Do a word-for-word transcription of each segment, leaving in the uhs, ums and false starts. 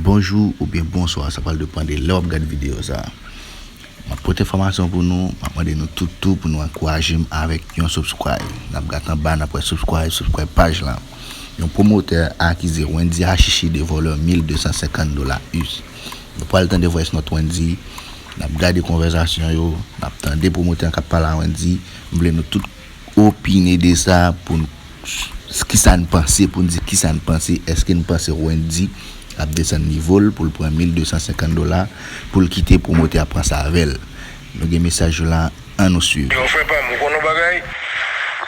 Bonjou oubyen bonswa, sa pral depann de lè w ap gade videyo sa. M ap pote enfòmasyon pou nou, m ap mande nou tout tou pou nou ankouraje m avèk yon subscribe. N ap gade anba, n ap wè subscribe, subscribe paj la. Yon pwomotè akize Wendy Hachichi de vòlè mil de san senkant dola us. Nou pral tande voice note Wendy, n ap gade konvèsasyon yo, n ap tande pwomotè an k ap pale a Wendy. M vle nou tout opine de sa pou n, kisa n panse, pou n di kisa n panse. Èske n panse Wendy ap desann nivo l pou l pran mil de san senkant dola, pou l kite pwomotè a pran sa avè l? Nou gen mesaj yo la, ann nou swiv. Yo, frè pa m, ou konn yon bagay?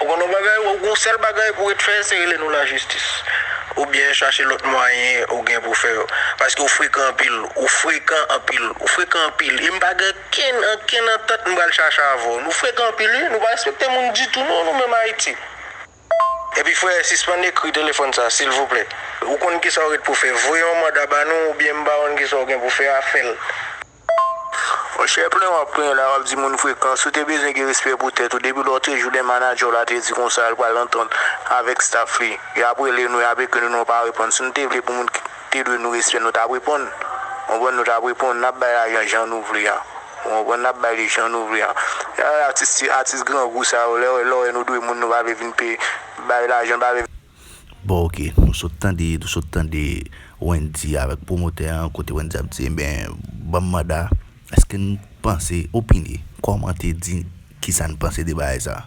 Ou konn yon bagay? Ou gon sèl bagay pou w ret fè, se rele nou lajistis. Oubyen chache lòt mwayen ou gen pou fè yo. Paske ou frekan anpil, ou frekan anpil, ou frekan anpil. E m pa gen ankenn, ankenn antant m pral chache avè w. Nou frekan anpil, wi. Nou pa respekte moun ditou, non, nou menm Ayiti. Epi, frè, sispann ekri telefòn sa, silvouplè. Ou konn kisa w ret pou fè. Voye yon manda ba nou, oubyen m pa konn kisa w gen pou fè a, fè l. Monchè, plenn w ap plenn la, w ap di moun frekan. Si w te bezwen gen respè pou tèt ou, depi lòtrejou, lè manadjè w la te di konsa, l pral antann avèk staff li. Y ap rele nou, y ap ekri nou, nou pa reponn. Si nou te vle pou moun ki te dwe nou respè, nou t ap reponn. Ou konprann, nou t ap reponn, n ap bay lajan jan nou vle a. Ou konprann, n ap bay li jan nou vle a. Atis, atis grangou sa yo, lè, lè nou dwe moun, nou pa vle vin peye, bay lajan, pa vle. Bon, ok, nou sot tande, nou sot tande Wendy avèk pwomotè an, kote Wendy ap di, ebyen, ban m manda, èske n panse, opine, kòmante, di kisa n panse de bagay sa?